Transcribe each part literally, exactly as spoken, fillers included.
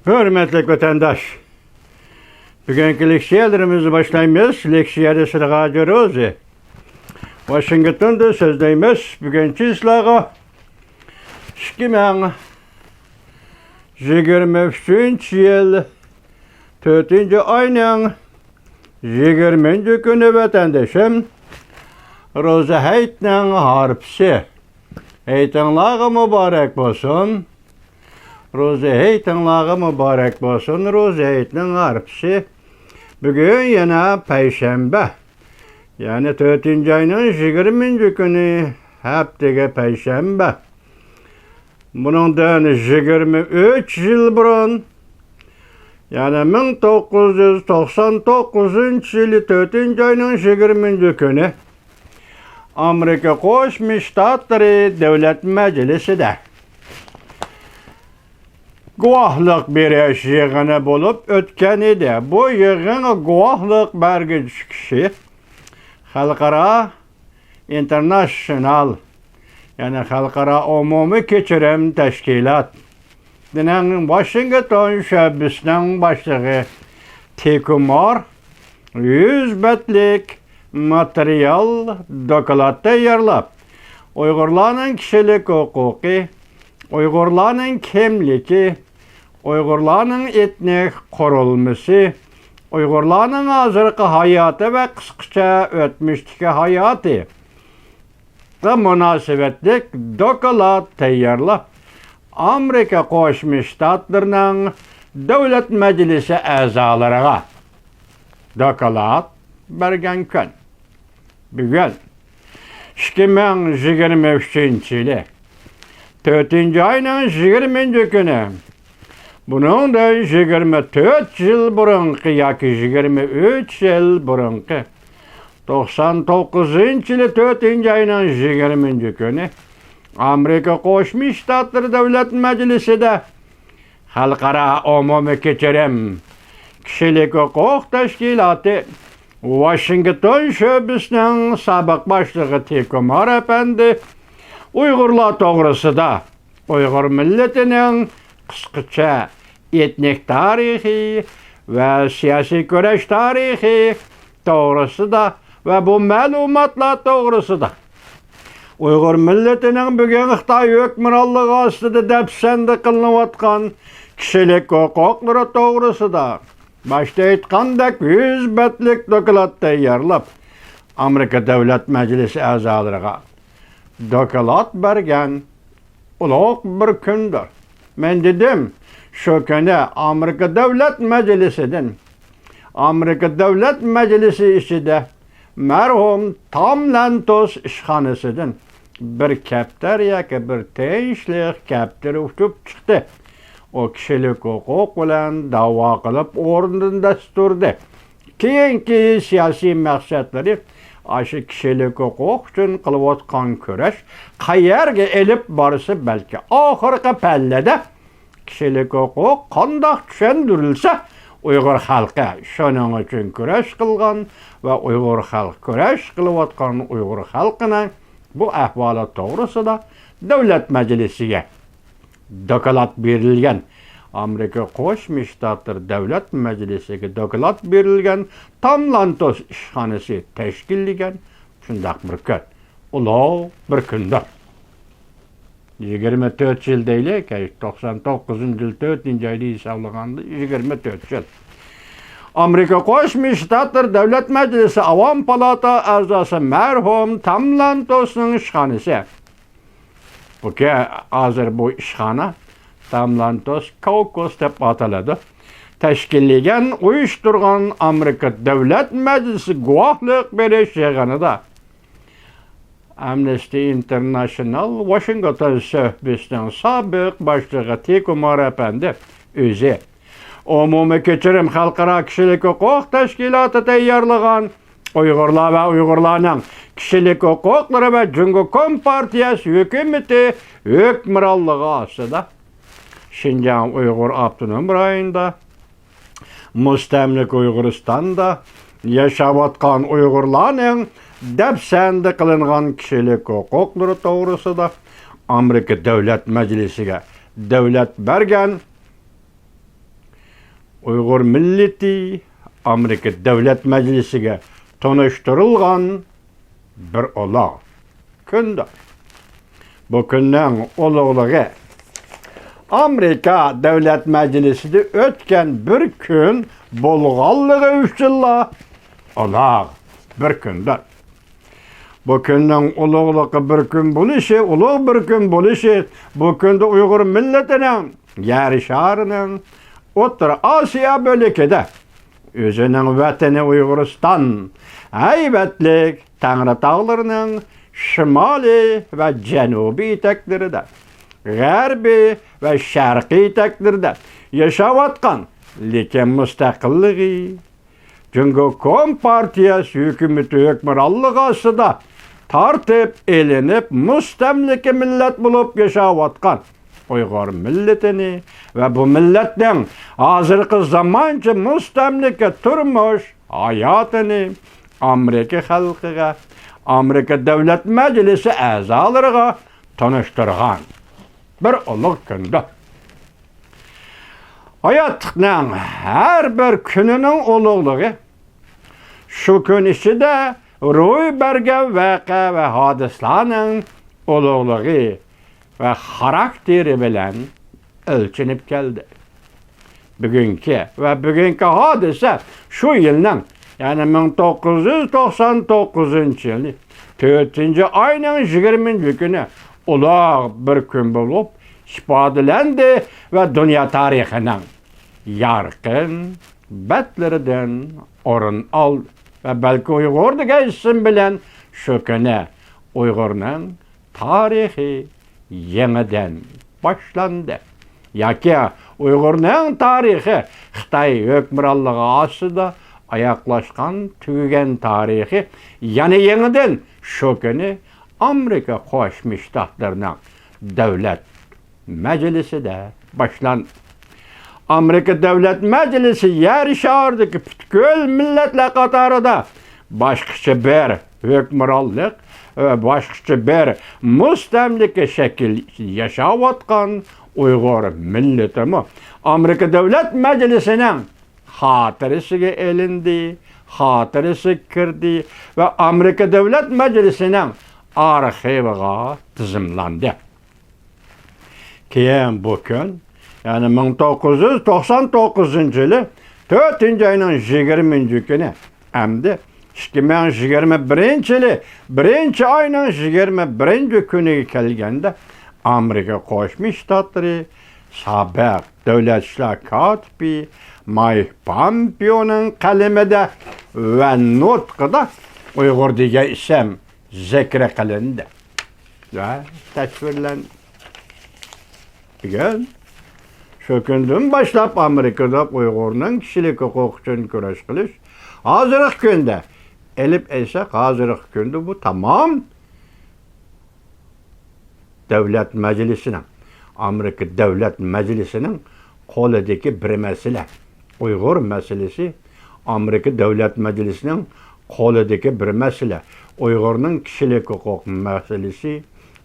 ھۆرمەتلىك ۋەتەنداش، بۈگۈنكى لېكسىيەلىرىمىزنى باشلايمىز. لېكسىيە رەسىدى غاجى روزى. ۋاشىنگتوندا سۆزلەيمىز. بۈگۈن چىسلاغا ئىككى مىڭ يىگىرمە ئۈچىنچى يىل تۆتىنچى ئاينىڭ يىگىرمىنچى كۈنى ۋەتەندىشىم، روزا ھېيتنىڭ ھارپىسى. ھېيتىڭلارغا مۇبارەك بولسۇن. روزا ھېيتىڭلارغا مۇبارەك بولسۇن. روزا ھېيتنىڭ ھارپىسى. بۈگۈن يەنە پەيشەنبە. يەنى تۆتىنچى ئاينىڭ يىگىرمىنچى كۈنى، ھەپتىگە پەيشەنبە. بۇنىڭدىن يىگىرمە ئۈچ يىل بۇرۇن، يەنى مىڭ توققۇز يۈز توقسان توققۇزىنچى يىلى تۆتىنچى ئاينىڭ يىگىرمىنچى كۈنى ئامېرىكا قوشما شتاتلىرى دۆلەت مەجلىسىدە گۇۋاھلىق بېرىش يىغىنى بولۇپ ئۆتكەن ئىدى. بۇ يىغىنغا گۇۋاھلىق بەرگۈچى كىشى خەلقئارا ئىنتېرناشنال، يەنى خەلقئارا ئومۇمىي كەچۈرۈم تەشكىلاتىنىڭ ۋاشىنگتون شۆبىسىنىڭ باشلىقى تىكۇمار يۈز بەتلىك ماتېرىيال، دوكلات تەييارلاپ، ئۇيغۇرلارنىڭ كىشىلىك ھوقۇقى، ئۇيغۇرلارنىڭ كىملىكى، ئۇيغۇرلارنىڭ ئېتنىك قۇرۇلمىسى، ئۇيغۇرلارنىڭ ھازىرقى ھاياتى ۋە قىسقىچە ئۆتمۈشتىكى ھاياتى مۇناسىۋەتلىك دوكلات تەييارلاپ، ئامېرىكا قوشما شتاتلىرىنىڭ دۆلەت مەجلىسى ئەزالىرىغا دوكلات بەرگەن كۈن. بۈگۈن ئىككى مىڭ يىگىرمە ئۈچىنچى يىلى تۆتىنچى ئاينىڭ يىگىرمىنچى كۈنى. بۇنىڭدىن يىگىرمە تۆت يىل بۇرۇنقى ياكى يىگىرمە ئۈچ يىل بۇرۇنقى توقسان توققۇزىنچى يىلى تۆتىنچى ئاينىڭ يىگىرمىنچى كۈنى ئامېرىكا قوشما شتاتلىرى دۆلەت مەجلىسىدە خەلقئارا ئومۇمىي كەچۈرۈم كىشىلىك ھوقۇق تەشكىلاتى ۋاشىنگتون شۆبىسىنىڭ سابىق باشلىقى تىكۇمار ئەپەندى ئۇيغۇرلار توغرىسىدا، ئۇيغۇر مىللىتىنىڭ قىسقىچە ئېتنىك تارىخى ۋە سىياسىي كۈرەش تارىخى توغرىسىدا ۋە بۇ مەلۇماتلار توغرىسىدا، ئۇيغۇر مىللىتىنىڭ بۈگۈن خىتاي ھۆكۈمرانلىقى ئاستىدا دەپسەندە قىلىنىۋاتقان كىشىلىك ھوقۇقلىرى توغرىسىدا، باشتا ئېيتقاندەك، يۈز بەتلىك دوكلات تەييارلاپ، ئامېرىكا دۆلەت مەجلىسى ئەزالىرىغا دوكلات بەرگەن ئۇلۇغ بىر كۈندۇر. مەن دېدىم، شۇ كۈنى ئامېرىكا دۆلەت مەجلىسىدىن، ئامېرىكا دۆلەت مەجلىسى ئىچىدە مەرھۇم تام لانتوس ئىشخانىسىدىن بىر كەپتەر ياكى بىر تىنچلىق كەپتىرى ئۇچۇپ چىقتى. ئۇ كىشىلىك ھوقۇق بىلەن داۋا قىلىپ ئورنىدىن دەس تۇردى. كېيىنكى سىياسىي مەقسەتلىرى ئاشۇ كىشىلىك ھوقۇق ئۈچۈن قىلىۋاتقان كۈرەش قەيەرگە ئېلىپ بارسا، بەلكى ئاخىرقى پەللىدە كىشىلىك ھوقۇق قانداق چۈشەندۈرۈلسە، ئۇيغۇر خەلقى شۇنىڭ ئۈچۈن كۈرەش قىلغان ۋە ئۇيغۇر خەلقى كۈرەش قىلىۋاتقان ئۇيغۇر خەلقىنىڭ بۇ ئەھۋالى توغرىسىدا دۆلەت مەجلىسىگە دوكلات بېرىلگەن، ئامېرىكا قوشما شتاتلىرى دۆلەت مەجلىسىگە دوكلات بېرىلگەن تام لانتوس ئىشخانىسى تەشكىللىگەن شۇنداق بىر كۈن. ئۇلۇغ بىر كۈندۇر. يىگىرمە تۆت يىل دەيلى، توقسان توققۇزىنچى يىل تۆتىنچى ئايدا ھېسابلىغاندا يىگىرمە تۆت يىل. ئامېرىكا قوشما شتاتلىرى دۆلەت مەجلىسى ئاۋام پالاتا ئەزاسى مەرھۇم تام لانتوسنىڭ ئىشخانىسى. بۇ كە-، ھازىر بۇ ئىشخانا تام لانتوس كاۋكوس دەپ ئاتىلىدۇ. تەشكىللىگەن، ئۇيۇشتۇرغان ئامېرىكا دۆلەت مەجلىسى گۇۋاھلىق بېرىش يىغىنىدا ئامنىستى ئىنتېرناشنال ۋاشىنگتون شۆبىسىنىڭ سابىق باشلىقى تىكۇمار ئەپەندى ئۆزى ئومۇمىي كەچۈرۈم خەلقئارا كىشىلىك ھوقۇق تەشكىلاتى تەييارلىغان ئۇيغۇرلار ۋە ئۇيغۇرلارنىڭ كىشىلىك ھوقۇقلىرى ۋە جۇڭگو كومپارتىيەسى ھۆكۈمىتى ھۆكۈمرانلىقى ئاستىدا شىنجاڭ ئۇيغۇر ئاپتونوم رايونىدا، مۇستەملىكە ئۇيغۇرىستاندا ياشاۋاتقان ئۇيغۇرلارنىڭ دەپسەندە قىلىنغان كىشىلىك ھوقۇقلىرى توغرىسىدا ئامېرىكا دۆلەت مەجلىسىگە دۆلەت بەرگەن ئۇيغۇر مىللىتى ئامېرىكا دۆلەت مەجلىسىگە تونۇشتۇرۇلغان بىر ئۇلۇغ كۈندۇر. بۇ كۈننىڭ ئۇلۇغلۇقى ئامېرىكا دۆلەت مەجلىسىدە ئۆتكەن بىر كۈن بولغانلىقى ئۈچۈنلا ئۇلۇغ بىر كۈندۇر. بۇ كۈننىڭ ئۇلۇغلۇقى بىر كۈن بولۇشى، ئۇلۇغ بىر كۈن بولۇشى، بۇ كۈندە ئۇيغۇر مىللىتىنىڭ يەر شارىنىڭ، ئوتتۇرا ئاسىيا بۆلىكىدە ئۆزىنىڭ ۋەتىنى ئۇيغۇرىستان، ھەيۋەتلىك تەڭرىتاغلىرىنىڭ شىمالىي ۋە جەنۇبىي ئېتەكلىرىدە، غەربىي ۋە شەرقىي ئېتەكلىرىدە ياشاۋاتقان، لېكىن مۇستەقىللىقى جۇڭگو كومپارتىيەسى ھۆكۈمىتى ھۆكۈمرانلىقى ئاستىدا تارتىپ ئېلىنىپ مۇستەملىكە مىللەت بولۇپ ياشاۋاتقان ئۇيغۇر مىللىتىنى ۋە بۇ مىللەتنىڭ ھازىرقى زامانچە مۇستەملىكە تۇرمۇش ھاياتىنى ئامېرىكا خەلقىگە، ئامېرىكا دۆلەت مەجلىسى ئەزالىرىغا تونۇشتۇرغان بىر ئۇلۇغ كۈندۇر. ھاياتلىقنىڭ ھەر بىر كۈنىنىڭ ئۇلۇغلۇقى شۇ كۈن ئىچىدە روي بەرگەن ۋەقە ۋە ھادىسىلەرنىڭ ئۇلۇغلۇقى ۋە خاراكتېرى بىلەن ئۆلچىنىپ كەلدى. بۈگۈنكى ۋە بۈگۈنكى ھادىسە شۇ يىلنىڭ، يەنى مىڭ توققۇز يۈز توقسان توققۇزىنچى يىلى تۆتىنچى ئاينىڭ يىگىرمىنچى كۈنى ئۇلۇغ بىر كۈن بولۇپ ئىپادىلەندى ۋە دۇنيا تارىخىنىڭ يارقىن بەتلىرىدىن ئورۇن ئالدى ۋە بەلكى ئۇيغۇر دېگەن ئىسىم بىلەن شۇ كۈنى ئۇيغۇرنىڭ تارىخى يېڭىدىن باشلاندى. ياكى ئۇيغۇرنىڭ تارىخى خىتاي ھۆكۈمرانلىقى ئاستىدا ئاياغلاشقان، تۈگىگەن تارىخى يەنە يېڭىدىن شۇ كۈنى ئامېرىكا قوشما شتاتلىرىنىڭ دۆلەت مەجلىسىدە باشلاندى. ئامېرىكا دۆلەت مەجلىسى يەر شارىدىكى پۈتكۈل مىللەتلەر قاتارىدا باشقىچە بىر ھۆكۈمرانلىق ۋە باشقىچە بىر مۇستەملىكە شەكىل ياشاۋاتقان ئۇيغۇر مىللىتىمۇ ئامېرىكا دۆلەت مەجلىسىنىڭ خاتىرىسىگە ئېلىندى، خاتىرىسىگە كىردى ۋە ئامېرىكا دۆلەت مەجلىسىنىڭ ئارخىۋىغا تىزىملاندى. كېيىن بۇ كۈن، يەنى مىڭ توققۇز يۈز توقسان توققۇزىنچى يىلى تۆتىنچى ئاينىڭ يىگىرمىنچى كۈنى، ئەمدى ئىككى مىڭ يىگىرمە بىرىنچى يىلى بىرىنچى ئاينىڭ يىگىرمە بىرىنچى كۈنىگە كەلگەندە، ئامېرىكا قوشما شتاتلىرى سابىق دۆلەت ئىشلار كاتىپى مايك پامپېئونىڭ قەلىمىدە ۋە نۇتقىدا ئۇيغۇر دېگەن ئىسىم زىكرى قىلىندى ۋە تەسۋىرلەندى. بۈگۈن شۇ كۈندىن باشلاپ ئامېرىكىدا ئۇيغۇرنىڭ كىشىلىك ھوقۇقى ئۈچۈن كۈرەش قىلىش ھازىرقى كۈندە، ئېلىپ ئېيتساق، ھازىرقى كۈندە بۇ تامام دۆلەت مەجلىسىنىڭ، ئامېرىكا دۆلەت مەجلىسىنىڭ قولىدىكى بىر مەسىلە. ئۇيغۇر مەسىلىسى ئامېرىكا دۆلەت مەجلىسىنىڭ قولىدىكى بىر مەسىلە. ئۇيغۇرنىڭ كىشىلىك ھوقۇق مەسىلىسى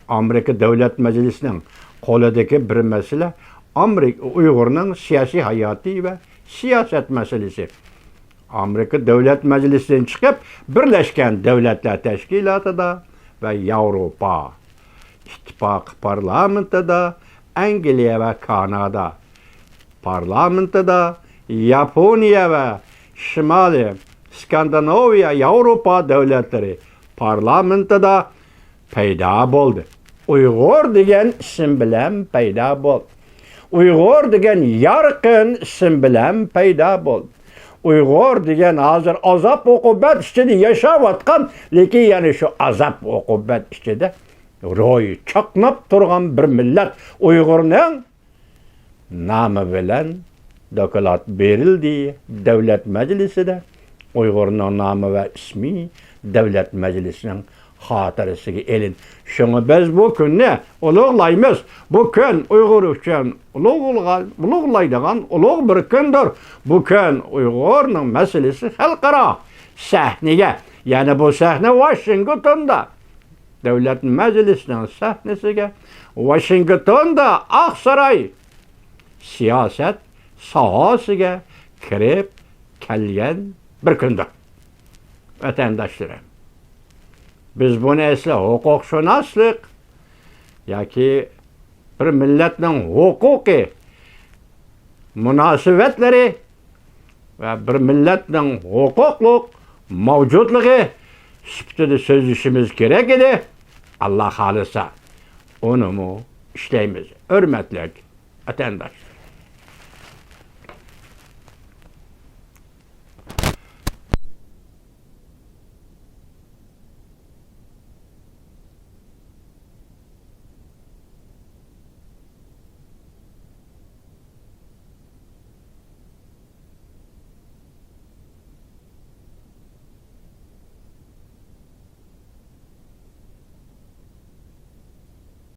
ئامېرىكا دۆلەت مەجلىسىنىڭ قولىدىكى بىر مەسىلە. ئامېرىكا، ئۇيغۇرنىڭ سىياسىي ھاياتى ۋە سىياسەت مەسىلىسى ئامېرىكا دۆلەت مەجلىسىدىن چىقىپ، بىرلەشكەن دۆلەتلەر تەشكىلاتىدا ۋە ياۋروپا ئىتتىپاقى پارلامېنتىدا، ئەنگلىيە ۋە كانادا پارلامېنتىدا، ياپونىيە ۋە شىمالىي ئىسكاندىناۋىيە ياۋروپا دۆلەتلىرى پارلامېنتىدا پەيدا بولدى. ئۇيغۇر دېگەن ئىسىم بىلەن پەيدا بولدى. ئۇيغۇر دېگەن يارقىن ئىسىم بىلەن پەيدا بولدى. ئۇيغۇر دېگەن ھازىر ئازاب-ئوقۇبەت ئىچىدە ياشاۋاتقان، لېكىن يەنە شۇ ئازاب-ئوقۇبەت ئىچىدە روھى چاقناپ تۇرغان بىر مىللەت. ئۇيغۇرنىڭ نامى بىلەن دوكلات بېرىلدى دۆلەت مەجلىسىدە. ئۇيغۇرنىڭ نامى ۋە ئىسمى دۆلەت مەجلىسىنىڭ خاتىرىسىگە ئېلىن. شۇڭا بىز بۇ كۈننى ئۇلۇغلايمىز. بۇ كۈن ئۇيغۇر ئۈچۈن ئۇلۇغلىغان، ئۇلۇغلايدىغان ئۇلۇغ بىر كۈندۇر. بۇ كۈن ئۇيغۇرنىڭ مەسىلىسى خەلقئارا سەھنىگە، يەنى بۇ سەھنە ۋاشىنگتوندا، دۆلەت مەجلىسىنىڭ سەھنىسىگە، ۋاشىنگتوندا ئاقساراي سىياسەت ساھەسىگە كىرىپ كەلگەن بىر كۈندۇر. ۋەتەنداشلىرىم، بىز بۇنى ئەسلى ھوقۇقشۇناسلىق ياكى بىر مىللەتنىڭ ھوقۇقى مۇناسىۋەتلىرى ۋە بىر مىللەتنىڭ ھوقۇقلۇق مەۋجۇتلۇقى سۈپىتىدە سۆزلىشىمىز كېرەك ئىدى. ئاللا خالىسا، ئۇنىمۇ ئىشلەيمىز، ھۆرمەتلىك ۋەتەنداشلار.